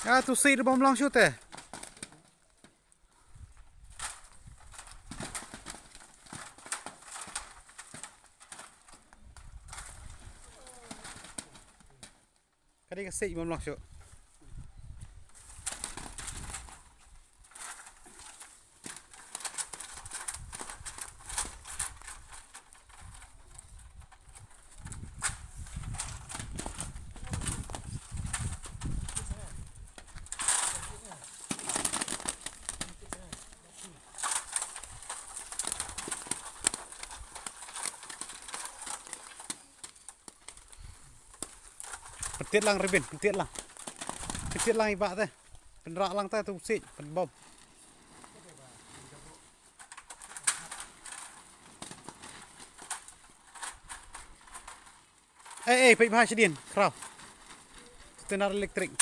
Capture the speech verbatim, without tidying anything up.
Ah, tu siej ruh bym long shuh te. Ka dei ka siej bym long shuh. Pyntied lang Rebin, pyntied lang. Pyntied lang i bah te. Pynrah lang te tu siej, pynbom. Eh, eh, peit bha shadien, khraw. Tenar elektrik.